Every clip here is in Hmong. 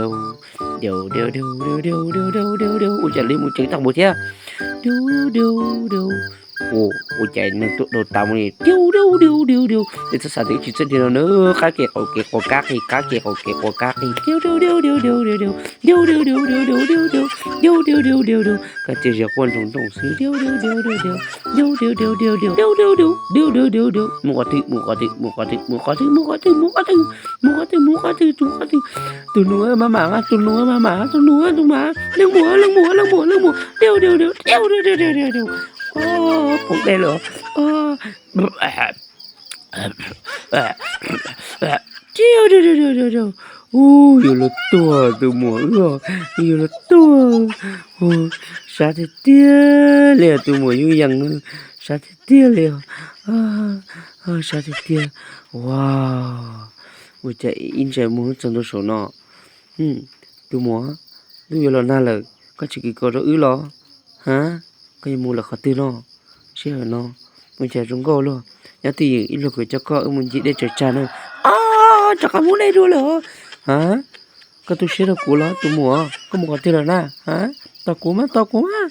Dau dau dau dau dau dau dau dau dau. Ua cas li mus tseev tag npaum thiab. Dau dau dau. Ua cas neeg tuaj dau tas mus li. Dau dau dau dau dau. Ces txhob xav tias wb tsis txawj dhia no na. Qab kev qaum kev quav kab qis, qab kev qaum kev quav kab qis. Dau dau dau dau dau dau dau. Dau dau dau dau dau dau dau. Dau dau dau dau dau. Koj cia zog quaj nroo nroo xwb. Dau dau dau dau dau. Dau dau dau dau dau. Dau dau dau dau dau dau dau. Mus qhov twg, mus qhov twg, mus qhov twg, mus qhov twg, mus qhov twg, mus qhov twg, mus qhov twg, mus qhov twg, mus qhov twg, mus qhov twg. Tus nus maj mam, tus nus maj mam, tus nus tus mam. Leej muam, leej muam, leej muam, leej muam. Dau dau dau dau dau dau dau dau. Poob dej lawm. Ua, yuav luag tuag tus muam wb, yuav luag tuag. Sab tiag tiag li tus muam Yooj Yees, sab tiag tiag li os. Sab tiag tiag. Ua, ua cas ib ntsais muag txog ntua saum no. Tus muam, wb yuav los nag lawm, koj tsis kis kos rau wb los? Ha, koj yuav mus lawm qhov twg no? Sij hawm no ua cas zoo nkauj luaj. Nyob twj ywm ib pliag kuv coj koj wb mus ncig dej tsaws tsag na. Rov qab mus dej dua lawm. Ha, koj tu siab rau kuv los tus muam? Koj mus qhov twg lawm na? Ha, tos kuv mas, tos kuv mas.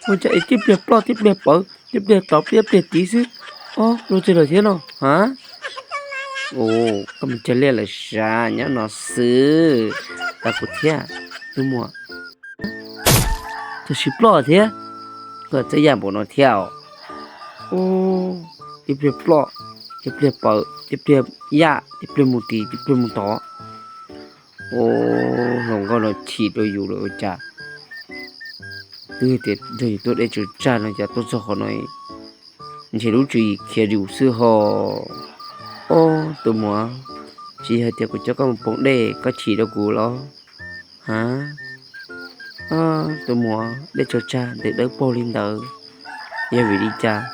Ua cas es tib pliag ploj tib pliag pawv, tib pliag tod tib pliag tid xwb. Ob, luag twg lawm thiab no? Ha, koj mus cog liaj lawm sav, nyob no xwb. Tos kuv thiab tus muam. Tam sim ploj thiab, koj txawj yaj npaum no thiab os. Tib pliag ploj, tib pliag pawv, tib pliag yaj, tib pliag mus tid, tib pliag mus tod. Ua, hluas nkauj no chim rau yus lawm ua cas. Twb tias nrog yus tuaj dej tsaws tsag no cas tuaj txog qhov no ntshe lub tswv yim khiav yus xwb ho. Ob, tus muam, tsis yog hais tias kuv coj koj mus poob dej koj chim rau kuv los? Ha, tus muam, dej tsaws tsag ntws dawb paug li ntawd, yog vim li cas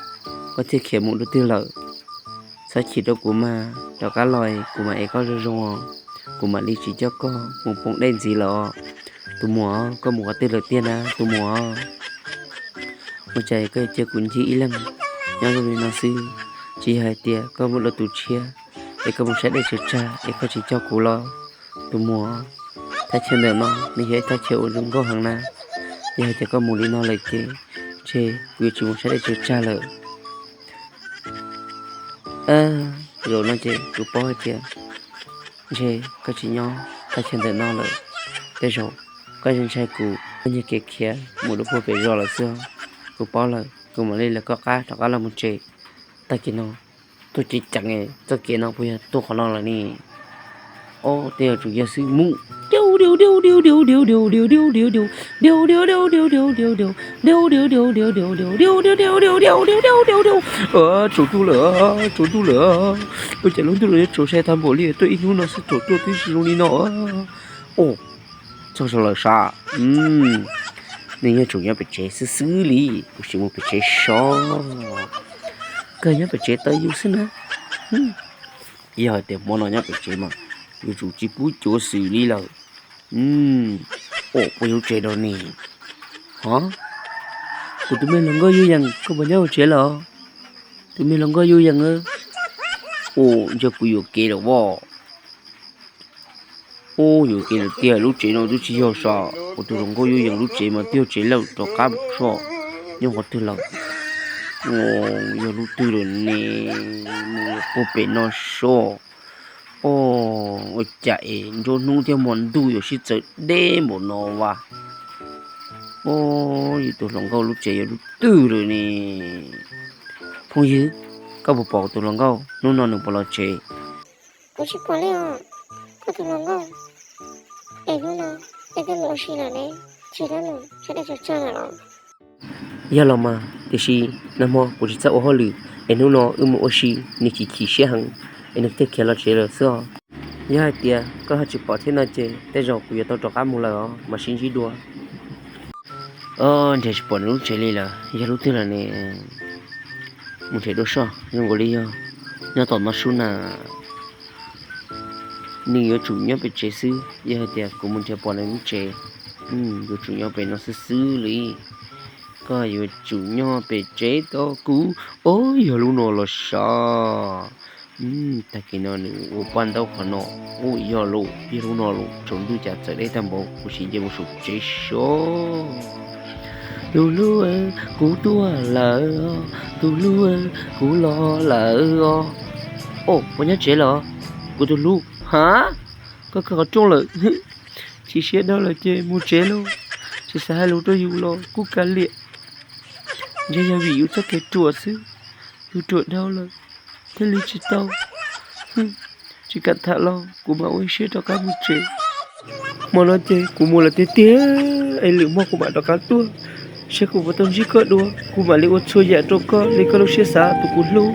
koj thiaj khiav mus dua twg lawm? Txhob chim rau kuv mas, rov qab los kuv mam ev koj zoo zoo os. Kuv mam li tsis coj koj mus poob dej ntxiv lawm os. Tus muam, koj mus qhov twg lawm tiag na tus muam? Ua cas koj cia kuv ncig ib leeg nyob zoo li no xwb? Tsis yog hais tias koj muaj dua tus tshiab es koj mus saib dej tsaws tsag es koj tsis coj kuv los? Tus muam, thaj chaw ntawm no nws yog ib thaj chaw uas zoo nkauj heev na. Yog hais tias koj mus li no lawm ces ntshe kuv yuav tsis mus saib dej tsaws tsag lawm. Zaum no ces kuv paub hais tias ntshe koj tsis nyob thaj chaw ntawm no lawm. Tej zaum koj ntshai kuv, koj nyiag kev khiav mus rau puag pem zos lawm xwb. Kuv paub lawm, kuv mam li lawv koj qab rov qab los mus tsev. Tag kis no tuaj ceev ceev, txoj kev no puas yog tuaj qhov no lawm ne? Ob, tej zaum tseem yog xwb mus. Tsaus ntuj lawm, tsaus ntuj lawm. Ua cas lub ntuj los yuav tsaus sai tag npaum li, tuaj ib hnub no xwb thaum tuaj twb zoo li no. Txog lawm sav. Nws yeej tseem nyob pem tsev xwb xwb li, kuv sim mus pem tsev sov. Kawg nyob pem tsev tau yus xwb na. Yog hais tias hmo no nyob pem tsev mas yuav tsum tsis pub cuav xwm li lawm. Ua puas yog lub tsev no ne? Hov, kuv tus me hluas nkauj Yuj Yees, koj puas nyob hauv tsev los? Tus me hluas nkauj Yuj Yees, ua ntshe kuv yuam kev lawm as. Ua yuam kev lawm tiag, lub tsev no twb tsis yog sav, kuv tus hluas nkauj Yuj Yees lub tsev mas twb yog tsev lawj rov qab soj, nyob qhov twg lawm? Yog lub twg lawm ne? Mus puag pem no soj. Ua cas es nruab hnub thiab hmo ntuj yuav sib txawv deb npaum no as? Yus tus hluas nkauj lub tsev yog lub twg lawm ne? Phooj ywg, koj puas pom kuv tus hluas nkauj? Hnub no nws puas los tsev? Kuv tsis pom li os, koj tus hluas nkauj. Es hnub no nej twb mus ua si lawm ne, tsis dab num sawv daws tsaug tsaug lawm los? Yog los mas, tiam sis nag hmo kuv tsis txawj ua hauj lwm, es hnub no wb mus ua si, nws chim chim siab heev, es nws thiaj khiav los tsev lawm xwb os. Yog hais tias koj ho tsis pom thiab no ces tej zaum kuv yuav tau rov qab mus lawm os, mam sib ntsib dua. Nrhiav tsis pom nws lub tsev li lawm, yog lub twg lawm ne? Mus nrhiav dua soj, zoo nkaus li yog nyob tom no sub na. Nws yuav tsum nyob pem tsev xwb, yog hais tias kuv mus nrhiav pom nws lub tsev, yuav tsum nyob pem no xwb xwb li. Koj yuav tsum nyob pem tsev tos kuv. Ob, yog lub no los sav. Tag kis no nws ua paj ntaub qhov no. Ub, yog lawm, yog lub no lawm, tsaus ntuj cas txawm deb tag npaum, kuv sim nce mus saum tsev soj. Tus hlub, kuv tuaj lawm os, tus hlub, kuv los lawm os. Au, puas nyob tsev los kuv tus hlub? Ha, koj kawg qhov rooj lawm. Chim siab dhau lawm ces mus tsev lauj, tsis xav hais lus rau yus los kuj kav liam. Ntshe yog vim yus txoj kev ruam xwb, yus ruam dhau lawm thiaj li tsis tau. Tsis kam tham los kuv mam ua ib siab rov qab mus tsev. Hmo no ces kuv mus lawm tiag tiag, es lwm hmo kuv mam rov qab tuaj, saib kuv puas tau ntsib koj dua, kuv mam li ua txhua yam rau koj li koj lub siab xav tus kuv hlub.